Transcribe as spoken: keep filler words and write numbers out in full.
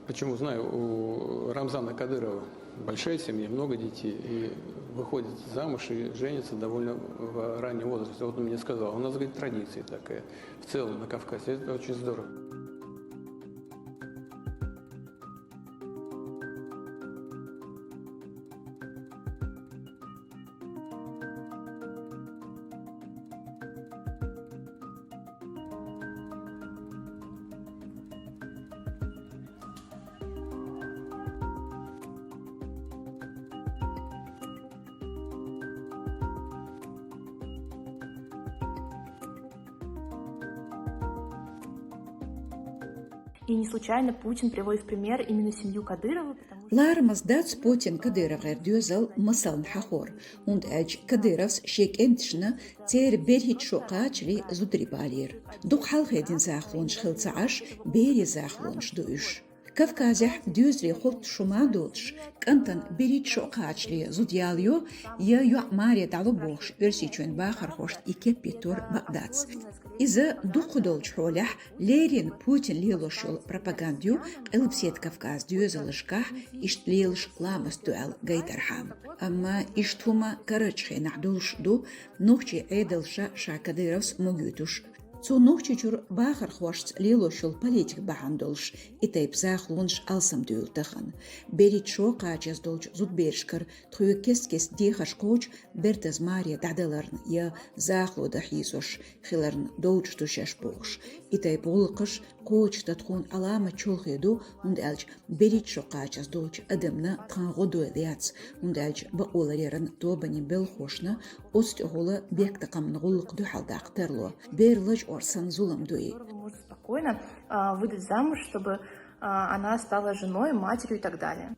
Почему знаю? У Рамзана Кадырова большая семья, много детей, и выходит замуж и женится довольно в раннем возрасте. Вот он мне сказал, у нас, говорит, традиция такая в целом на Кавказе. Это очень здорово. И не случайно Путин приводит в пример именно семью Кадырова, потому что... Ларамаза дац Путина Кадыровгара доьзал масална хьахор, хӀунда аьлча Кадыровс шен кӀенташна церан берхӀитта шо кхачале зударий балийра. Дукха хьалхе дина захалонаш хилла ца Ӏаш, берийн захалонаш ду уьш. Кавказехь доьзале хӀотта шу мара доцуш, кӀантана берхӀитта шо кхачале зуда яла йо, я йоӀ маре дӀало бохуш, Оьрсийчоьнан бахархошна и кеп йиттор бакъ дац. Иза дукхах долчу хьолехь леррина Путина лелош йолу пропаганда ю Къилбаседа Кавказан доьзалшкахь, иштта лелаш ламаст ду аьлла гайтархьама. Амма иштта хӀума карарчу хенахь долуш ду, нохчийн Ӏедалша ша Кадыровс магойтуш. Цо Нохчийчуьра бахархошца лелош йолу политика бахьана долуш, и тайпа захалонаш алсамдуьйлу тахана. БерхӀитта шо кхачаза долчу зудаберашкара тхоьга кест-кеста дехарш кхочу бертаза маре дӀадаларна я захало дан хьийзош хиларна долчу ду шаьш бохуш. И тайпа гӀуллакхаш кхочушдан тхуна Ӏаламат чолхе ду, хӀунда аьлча берхӀитта шо кхачаза долчу адамна тхан гӀо дойла яц, хӀунда аьлча бакъоларъяран тобанийн белхахошна оцу тӀехула бехктакхамна гӀуллакх дуьхьал даккха тарло. Бер лачкъор санна зулам ду и. Которого можно спокойно, а, выдать замуж, чтобы, а, она стала женой, матерью и так далее.